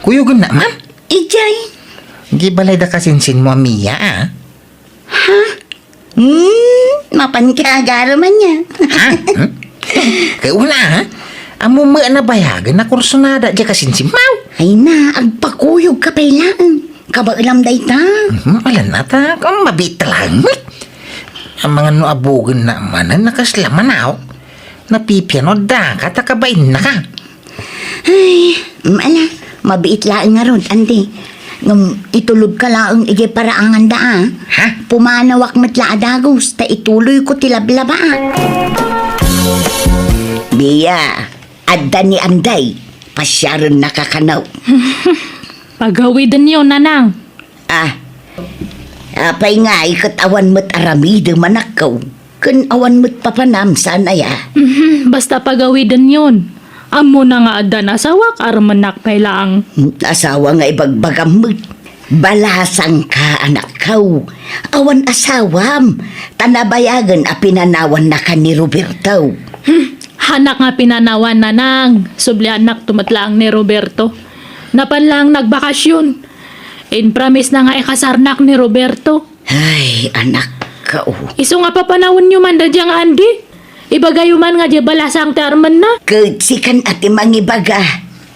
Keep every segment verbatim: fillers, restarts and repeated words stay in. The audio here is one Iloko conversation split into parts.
Kuyogennak man? Idiay. Di balay da kasinsinmo a Mia, a? Ha? Hmm, mapanka agarem ania. Ha? Hmm? Kay una, ha? Ammom met a nabayagen a kursunada diay kasinsinmo. Ay na, agpakuyogka pay laeng. Kabaelam dayta. Hmm, alanna ta, kung mabiit laeng met. Amangan no abugennak manen a kasla manaw. Napipiano daka ta kabaennaka. Ay, ala, mabiit laeng ngarud, Anti. Ngem itulodka laeng idiay paraanganda, a. Ha? Pumanawak met la a dagus, ta ituloyko ti lablaba, a. Mia, adda ni Anday, pasiarennaka kano. Pagawidenyo, Nanang. Ah, apay ngay ket awan met aramidem, anakko? Ken awan met papanam, saan aya? Mhm, basta pagawidenyon. Ammona nga addan asawak, armennak pay laeng. Hmm, asawa nga ibagbagam met. Balasangka, anakko. Awan asawam, ta nabayagen a pinanawannaka ni Roberto. Hmm, hanak nga pinanawan, Nanang. Subliannakto met laeng ni Roberto. Napan laeng nagbakasyon. Impromisena nga ikasarnak ni Roberto. Ay, anakko. Isu nga papanawenyo man daydiay nga Andy. Ibagayo man nga diay balasang ti armenna. Ket sikan a ti mangibaga,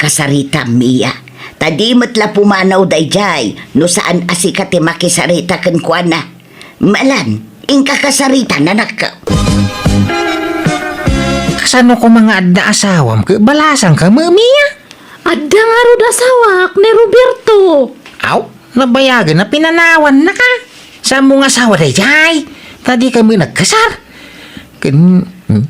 kasaritam, Mia. Ta di met la pumanaw daydiay, no saan a sika ti makisarita kenkuana. Malan, inka kasaritan, anakko. Kasano koma nga adda asawam ket balasangka met, Mia? Adda ngarud asawak ni Roberto. Aw, nabayagen a pinanawannaka. Saanmo nga asawa daydiay? Ta dika met nagkasar. Ken, hmm,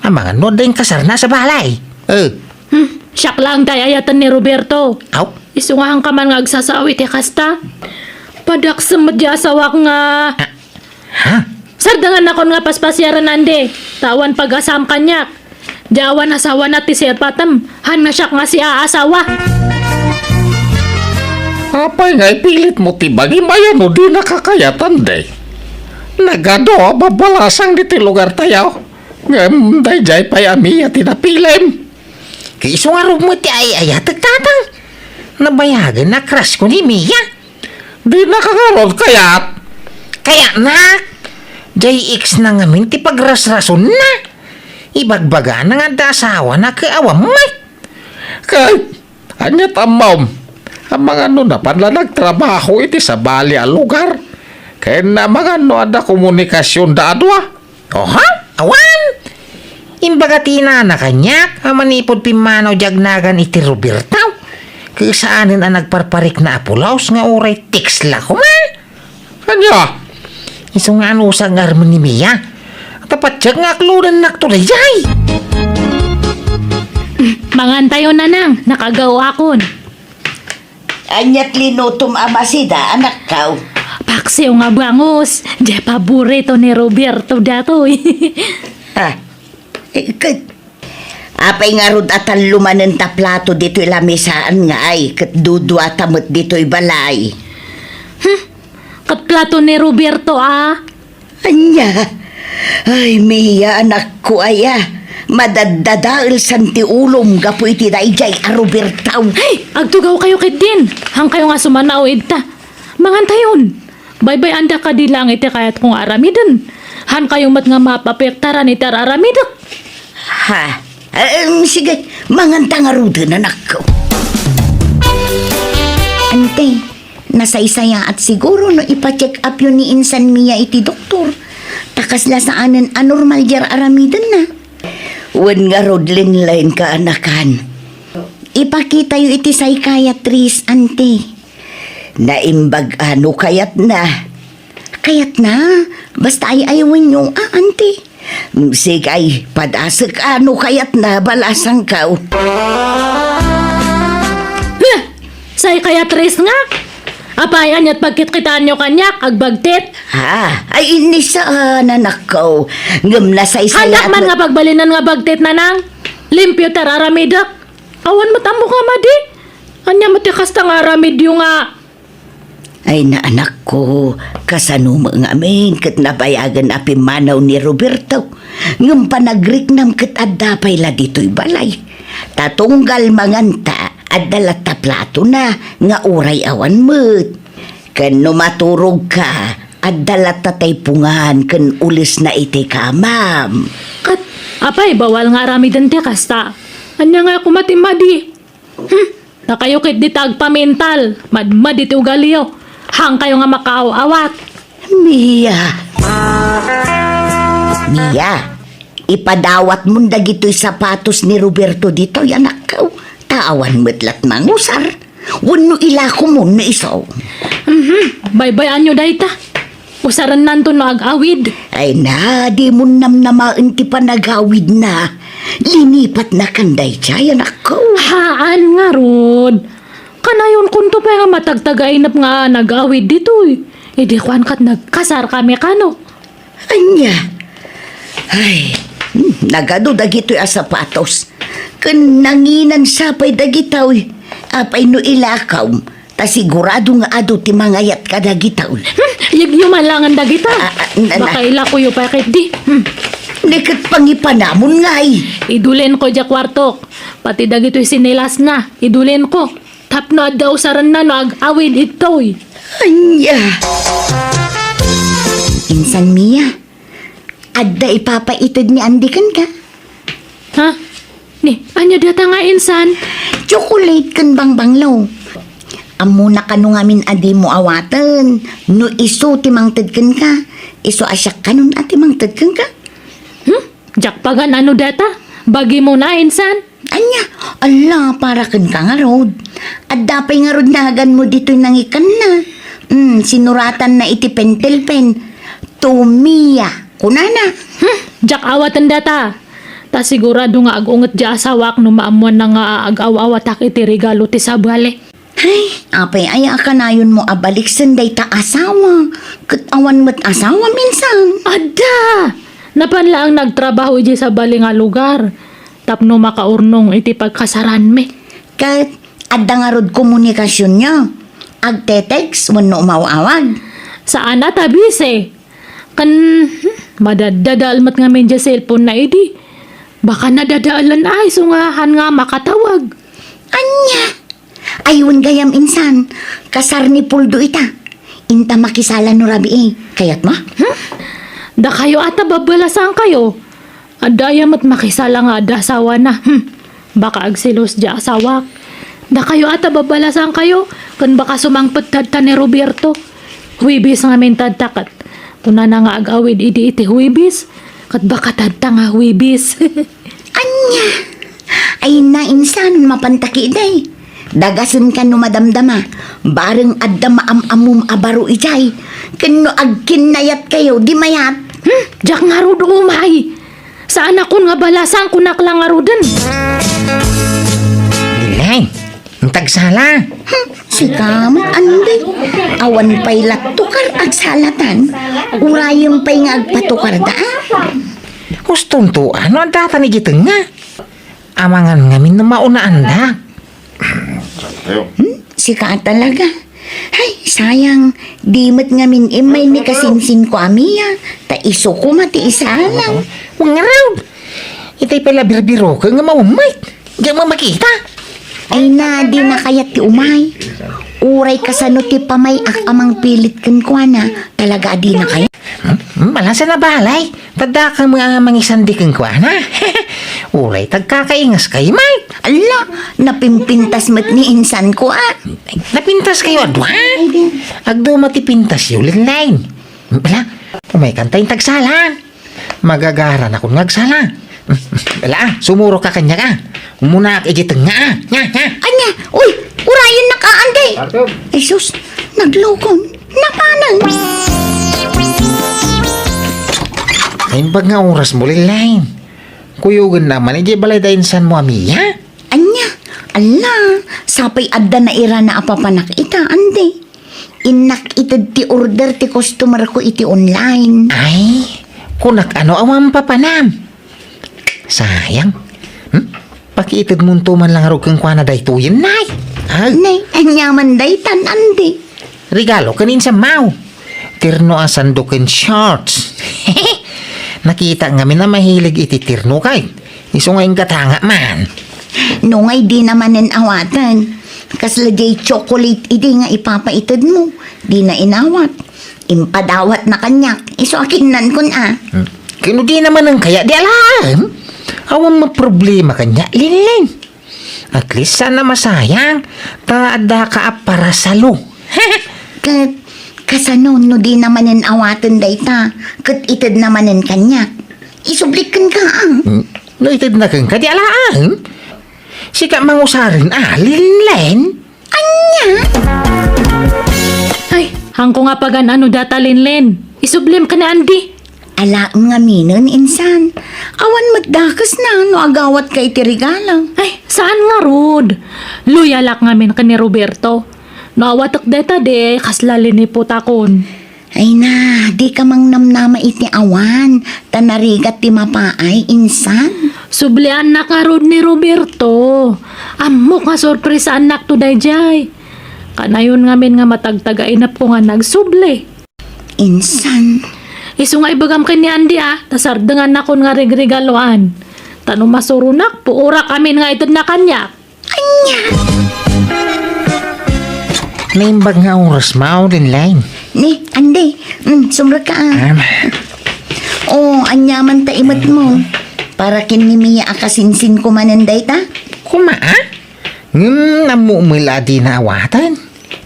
amangan no adda inkasarna sa balay. Eh. Hmm, siak laeng ti ay-ayaten ni Roberto. Aw? Isu nga haanka man nga agsasaw iti kasta. Padaksem met diay asawak nga Ah, Ha? Sardengannakon nga paspasiaren, Andy, ta awan pag-asam kaniak. Diay awan asawana ti sirpatem, han nga siak nga siaasawa. Apay nga ipilitmo ti bagim aya no dinaka kayat, Andy? Nagadu a babalasang ditoy lugartayo, ngem daydiay pay a Mia ti napilim. Ket isu ngarud met ti ay-ayatek, Tatang. Nabayagen a crush ko ni Mia. Dinaka ngarud kayat? Kayatnak! Diay ex na ngamin ti pagrasrasonna. Ibagbagana nga adda asawana ket awan met. Kay, ania ti ammom? Amangan no napan la nagtrabaho iti sabali a lugar. Ken amangan no adda komunikasionda a dua. Oha? Awan! Imbaga ti inana kaniak a manipud pimmanaw diay agnagan iti Roberto. Ket saanen a nagparparikna a pulos nga uray text la koma. Ania? Isu nga anusag nga armen ni Mia. Ta patiek nga aklodennakto daydiay. Mangantayo, Nanang, nakagaw akon. Ania ti linutom a masida, anakko? Paksiw nga bangus. Diay paborito ni Roberto datoy. Ah, eh, ket, apay ngarud a tallo manen ta plato ditoy lamisaan nga ay, ket dudua ta met ditoy balay? Hmm, ket plato ni Roberto, a? Ania? Ay, Mia, anakko aya. Madaddadaelsan ti ulom gapu iti daydiay a Roberto. Ay, agtugawkayo ketdin. Hankayo nga sumanaw ita. Mangantayon. Baybay-anda kadi laeng iti kayatko nga aramiden. Hankayo met nga maapektaran iti ar-aramidek. Ha? Em, sige, manganta ngaruden, anakko. Ante, nasaysayaat siguro no ipa-check up yo ni insan Mia iti doktor. Ta kasla saanen a normal diay ar-aramidenna. Wen ngarud, Linlen, kaanakan. Ipakitayo iti psychiatrist, ante. Naimbag a no kayatna. Kayatna? Basta ay-ayawenyo, a, ante. Sige, padasek a no kayatna, balasangko. Huh! Psychiatrist nga? Apay, aniat pagkitkitaanyo kaniak, agbagtit? Ah, ay, ni saan, anakko. Ngem nasaysayaat. Hanak man nga pagbalinen nga bagtit, Nanang. Limpio ti ar-aramidek. Awan met ammok nga madi. Ania met ti kasta nga aramidyo nga Ay na, anakko, kasano met ngamin ket nabayagen a pimmanaw ni Roberto, ngem panagriknam ket adda pay la ditoy balay. Ta tunggal manganta, Adda latta platona nga uray awan met. Ken no maturogka, adda latta tay pungan ken ulesna iti kamam. Ket, apay, bawal nga aramiden ti kasta? Ania nga koma ti madi? Hmm, dakayo ketdi ti agpamental, madmadi ti ugaliyo. Haankayo nga makaaw-awat. Mia. Mia, ipadawatmon dagitoy sapatos ni Roberto ditoy, anakko. Ta awan met lat mangusar. Wenno ilakomon no isu. Mhm, baybay-anyo dayta. Usarennanto no ag-awid. Ay na, dimon namnamaen ti panagawidna. Linipatna kan daydiay, anakko. Haan ngarud. Kanayonkonto pay nga matagtagainep nga nag-awid ditoy. Idi kuan ket nagkasarkami kano. Ania? Ay, hmm, nagadu dagitoy a sapatos. Ken nanginansa pay dagitoy. Apay no ilakom, ta sigurado nga adu ti mangayat kadagitoy. Hmm, yegyo man langen dagita. Ah, ah, na, na. Baka ilakoyo pay ketdi. Hmm. Neket pangipanamon ngay. Idulenko diay kuartok. Pati dagitoy sinelasna, idulenko. Tapno adda usarenna no ag-awid itoy. Ania? Insan Mia, adda ipapaited ni Andy kenka? Ha? Ni, ania data nga insan? Chocolate ken bangbanglo. Ammona kano ngamin a dimo awaten no isu ti mangted kenka. Isu a siak kanon a ti mangted kenka? Hmm? Diak pagan-ano data? Bagimon a insan? Ania? Ala, para kenka ngarud. Adda pay ngarud naganmo ditoy nangikanna. Hmm, sinuratanna iti pentel pen. To Mia, kunana. Hmm, diak awaten data. Ta sigurado nga ag-unget diay asawak no maammoanna nga ag-aw-awatak iti regalo ti sabali. Ay, apay aya a kanayonmo a baliksen dayta asawa? Ket awan met asawa, insan. Adda! Napan laeng nagtrabaho idiay sabali nga lugar tapno makaurnong iti pagkasaranmi. Ket adda ngarud komunikasionyo? Agte-text wenno umaw-awag? Saan a ta busy. Ken, hmm, madadadael met ngamin diay cellphone na idi. Baka nadadaelen ay isu nga haan nga makatawag. Ania? Ay, wen gayam insan, kasar ni Puldo ita. Inta makisala no rabii. Kayatmo? Hmm? Dakayo a ta babbalasangkayo. Adda aya met makisala nga adda asawana. Hmm. Baka agselos diay asawak. Dakayo a ta babbalasangkayo, ken baka sumangpet dadta ni Roberto. Huwebes ngamin dadta ket kunana nga ag-awid idi iti Huwebes, ket baka dadta nga Huwebes. Ania? Ay na, insan, mapanta ketdi. Dagasenka no madamdama. Bareng adda maam-ammom a baro idiay. Ken no agkinnayatkayo, di mayat. Hmm, diak ngarud umay. Saanakon nga balasang, kunak la ngaruden. Lilay, intag sala. Hmm, sika met, Andy. Awan pay la tukar agsalatan. Urayem pay nga agpatukarda, a? Hustonto, ano, adda ta ni Giteng nga? Amangan ngamin no maunaan da. Hmm? Sika a talaga. Ay, sayang. Di met ngamin immay ni kasinsinko a Mia. Ta isu koma ti isalang. Mangaraw! Itay pala birbiro ka nga maumay. Diyan mo makita. Ay na, di na kayat ti umay. Uray kasano ti pamay-ak a mangpilit kenkuana. Talaga a di na kayat. Hmm? Hmm, malasa na balay. Tadda ka nga mangisandi kenkuana. Uray tagkakaingas kay, Mike. Ala, napimpintas met ni insan ko, a. Napintas kayo, adwa? Agduma ti pintas yo, Linline. Ala, umay kanta yung tagsalan. Magagaran akon nga agsala. Ala, sumuro ka kanya ka. Umunak iti tengnga, a. Nya, nya. Anya, uy, urayen na ka, Andy. Ay, sus, naglukon. Napanan. Naimbag nga oras mo, Linline. Kuyogen naman, iti balay da insan mo, a Mia? Anya, ala, sapay adda nairana a papanak ita, Andy. Innak ited ti order ti customer ko iti online. Ay, kunak ano a mampapanam? Sayang. Hmm? Pakiitedmonto man lang arog kenkuana daytoyen, nay. Ay. Nay, aniaman daytan, Andy? Regalo ken insan maw. Terno a sando ken shorts. Nakita ngamin a mahilig iti terno kay. Isu nga inggatanga man. No ngay dina manen awaten. Kasla diay chocolate idi nga ipapaited mo. Dina inawat. Impadawatna kaniak. Isu a kinnankon a. Hmm. Ken no dina manen kaya, di alaem. Awan met problema kaniak, Linlen. At least, saan a masayang, ta addaka a parasalo. Ket kasano no dina manen awaten dayta, ket itedna manen kaniak? Isublik kenka, a. Hmm, no itedna kenka, di alaem. Sika mangusaren, a, Linlen? Ania? Ay, haanko nga pagan-ano dayta, Linlen. Isublim ken ni Andy. Alaem ngaminen, insan. Awan met dakesna no agawatka iti regalo. Ay, saan ngarud. Loyalak ngamin ken ni Roberto. No awatek dayta, di kasla liniputakon. Ay na, dika mangnamnama iti awan, ta narigat ti mapaay, insan. Subliannak ngarud ni Roberto. Ammok nga sorpresaannakto daydiay. Kanayon ngamin nga matagtagainepko nga nagsubli. Insan. Isu nga ibagam ken ni Andy, a, ta sardengannakon nga rigregaloan. Ta no masuronak, puorak amin nga itedna kaniak. Ania? Naimbag nga oras, Mao, Linlen. Ni, Andy, mm, sumrekka, a. Am. O, aniaman ta imet mo. Para ken ni Mia a kasinsinko manen dayta? Kuma, a? Ngem ammo met la a dina awaten.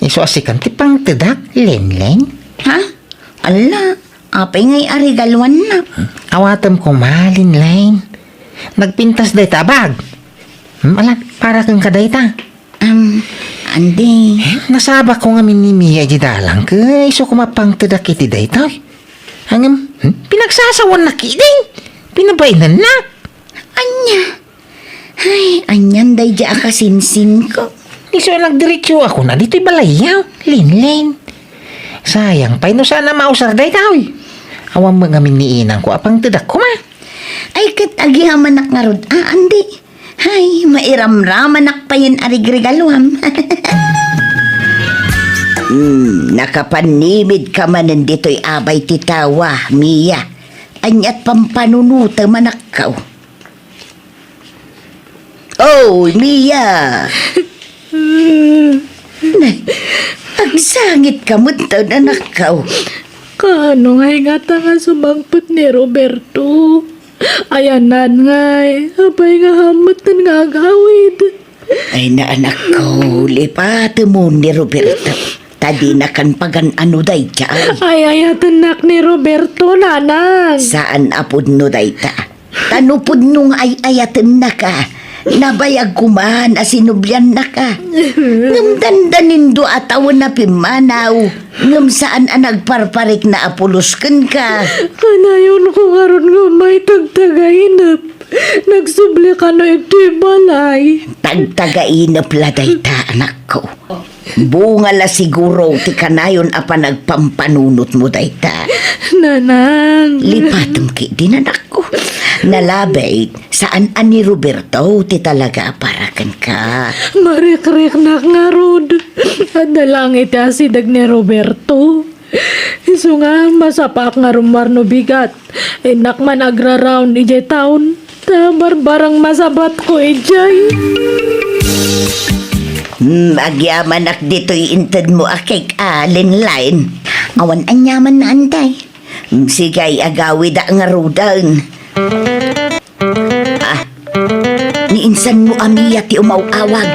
Isu a sikan ti pangtedak, Linlen. Ha? Ala, apay ngay a regaloannak? Awatem koma, Linlen. Nagpintas dayta a bag. Hmm, ala, para kenka dayta. Um, Andy. Nasabakko ngamin ni Mia idiay dalan, ket isu koma pangtedak iti daytoy. Ngem, hmm, pinagsasawannak idi. Pinabainennak. Ania? Ay, anian daydiay a kasinsinko. Isu a nagdiretsoakon a ditoy balayyo, Linlen. Sayang pay no saan a mausar daytoy. Awan met ngamin ni inangko a pangtedak koma. Ay, ket agyamanak ngarud, a, Andy. Ay, mairamramanak payen a rigregaloam. Hmm, nakapanimidka manen ditoy abay ti tawa, Mia. Aniat pampanunotem, anakko? Oy, Mia! Nay, agsangitka metten, anakko. Kaano ngay ngata nga sumangpet ni Roberto? Ayanan ngay, apay nga haanmo metten nga agawid? Ay na, anakko, lipatemon ni Roberto. Ta dinakan pagan-ano dayta. Ay-ayatennak ni Roberto, nanang. Saan a pudno dayta. Ta no pudno nga ay-ayatennaka, nabayag koma a sinubliannaka. Ngem dandanindo a tawen a pimmanaw, ngem saan a nagparparikna a pulos kenka. Kanayonko ngarud nga ummay tagtagainep. Nagsubli kano iti balay. Tagtagainep la dayta, anakko. Bunga la siguro ti kanayon a panagpampanunotmo dayta. Nanang. Lipatem ketdin, anakko. Nalabit, saan a ni Roberto ti talaga a para kenka. Marikriknak ngarud. Adda laeng iti asideg ni Roberto. Isu nga, masapaak nga rummuar no bigat. Innak man agraraon idiay town, ta barbareng masabatko idiay. Hmm, agyamanak ditoy intedmo a cake a, Linlen. Awan aniamanna, anday. Hmm, sige, agawida ngaruden. Ah, ni insanmo a Mia ti umaw-awag.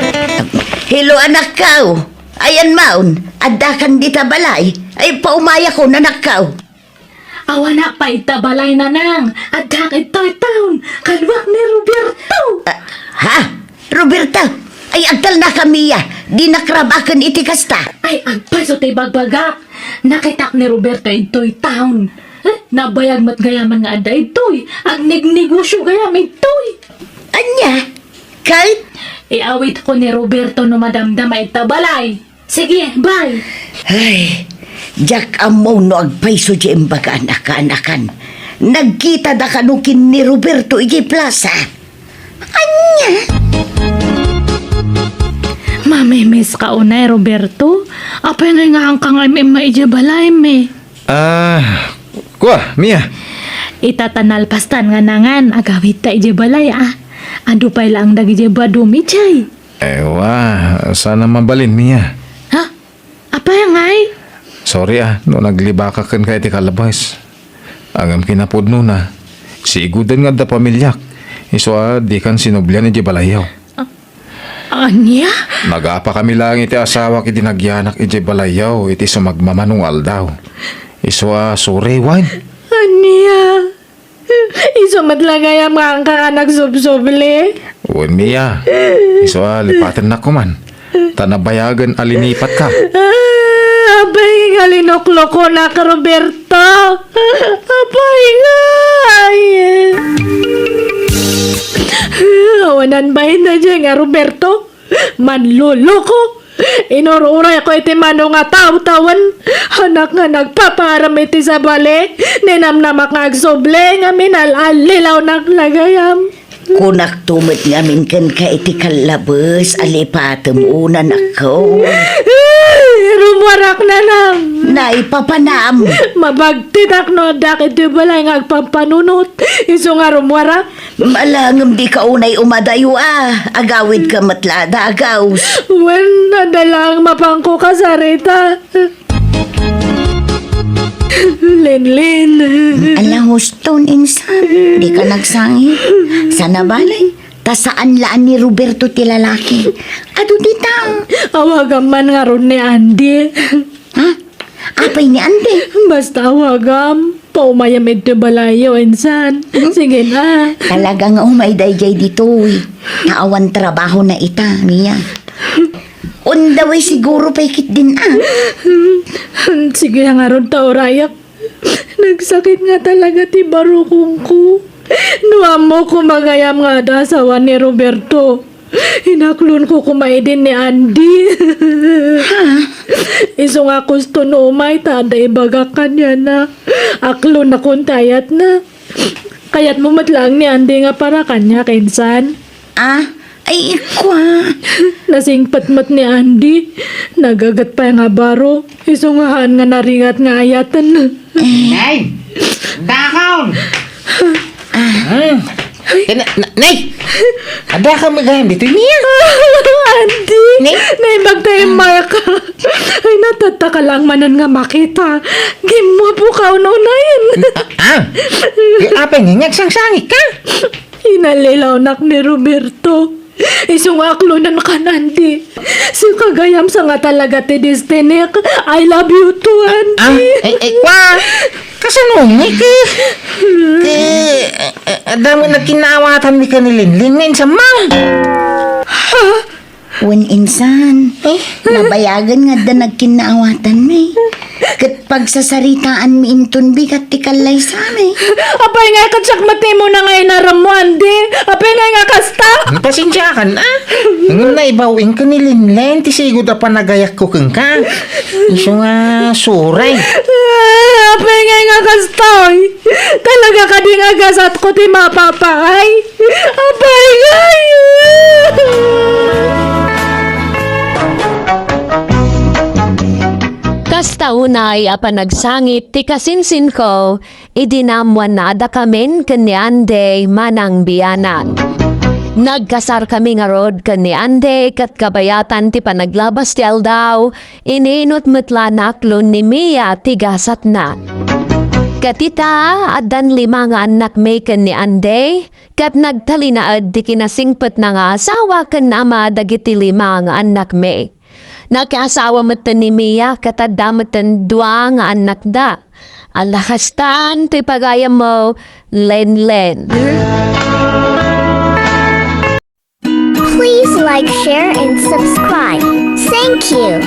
Hello, anakko. Ayan maon, addakan dita balay. Ay, paumayakon, anakko. Awanak pay ita balay, nanang. Addaak itoy town. Kaduak ni Roberto. Ah, ha? Roberto? Ay, agtalnaka, Mia. Dinak rabaken iti kasta. Ay, agpayso ti bagbagak. Nakitak ni Roberto itoy town. Eh, nabayag met gayaman nga adda itoy. Agnegnegosyo gayam itoy. Ania? Ket? Iawitko ni Roberto no madamdama ita balay. Sige, bye. Ay, diak ammo no agpayso ti imbagaan a kaanakan. Nagkitada kano ken ni Roberto idiay plaza? Ania? Mamimiss ka unay, Roberto? Apay nga, nga haanka nga imma idiay balaymi? Ah, kua, Mia. Ita ta nalpastan nga nangan, agawidta idiay balay, ah. Adu pay laeng dagidiay badumi, jay. Ewa, saan a mabalin, Mia. Ha? Apay ngay? Sorry a, no naglibakak kenka iti kalabas. Ngem kinapudnona, siigudan nga adda pamiliak. Isu a dikan sinublian idiay balayyo. A-, ania? Nagapakami laeng iti asawak idi nagyanak idiay balayyo iti sumagmamano nga aldaw. Isu a sorry, wen. Ania? Isu met la gayam nga angka nga nagsubsubli? Wen, Mia. Isu a lipatennak koman. Ta nabayagen a linipatka. Ah, apay nga linuklokonak, Roberto? Apay ngay? Awanan bain daydiay nga Roberto? Manloloko! Inur-urayko iti mano nga tawtawen. Anak nga nagpapaaram iti sabali, ninamnamak nga agsubli, ngem inal-allilawnak la gayam. Kunakto met ngamin kenka iti kallabes a lipatem, unanakko. Rummuarak, nanang. Naipapanam. Mabagtidak no addak iti balay nga agpampanunot. Isu nga rummuarak. Ala, ngem dika unay umadayo a. Agawidka met la a dagus. Wen, adda laeng mapanko kasarita. Linlin. Ala, huston, insan. Dika nagsangit. Saan a bale, ta saan la a ni Roberto ti lalaki. Adu dita. Awagam man ngarud ni Andy. Ha? Apay ni Andy? Basta awagam. Paumayam iti balayyo, insan. Hmm? Sige na. Talaga nga umay daydiay ditoy. Ta awan trabahona ita, Mia. Undaway siguro pay ketdin a. Sige ngarud ta urayak. Nagsakit nga talaga ti barukongko. No ammok a gayam nga adda asawa ni Roberto, inaklonko koma idin ni Andy. Ha? Isu nga kusto no umay ta adda ibagak kaniana. Aklonakon ti ayatna. Kayatmo met laeng ni Andy nga para kaniak, insan? Ah, ay, ikwa. Nasingpet met ni Andy. Nagaget pay nga baro. Isu nga haan nga naringat nga ayaten. Eh. Nay! Dakon! Ah. Hmm. Eh, na, na, nay! Adda ka magayam ditoy, Mia? Andy! Nay? Naimbag tayo, Mark. Ay, natataka lang manen nga makita. Gimmupo ka, uno, unayen. Ah, ah? Apay nga, nagsangsangit ka? Inallilawnak ni Roberto. Isu nga aklonan kan Andy. Sika gayam sa nga talaga ti destinik. I love you too, Andy. Ah, eh, eh, kwa? Kasano ni ki? Ki, eh, eh, adda met nagkinaawatanmi ken ni Linlin nga insan man. Ha? Wen insan. Eh? Nabayagen nga adda nagkinnaawatanmi. Ket pagsasaritaanmi inton bigat ti kallaysami. Apay nga ket siak met ti umuna nga inarammo, Andy? Apay nga nga kasta? Pasensiakan, a? Ngem naibaw-in ken ni Linlin ti sigud a panagayakko kenka. Isu nga suray. Ah, apay nga nga kasta, oy? Talaga kadi nga gasatko ti mapapaay? Apay ngay! Kasta unay a panagsangit ti kasinsinko, idi naammuanna a dakamin ken ni Andy manangbianan. Nagkasarkami ngarud ken ni Andy ket kabayatan ti panaglabas ti aldaw, ininut met la naklon ni Mia ti gasatna. Ket ita, addan lima nga annakmi ken ni Andy, ket nagtalinaed ti kinasingpetna nga asawa ken ama dagiti lima nga annakmi. Nakiasawa metten ni Mia ket adda metten dua nga annakda. Ala kastan ti pagayammo, Lenlen. Please like, share, and subscribe. Thank you.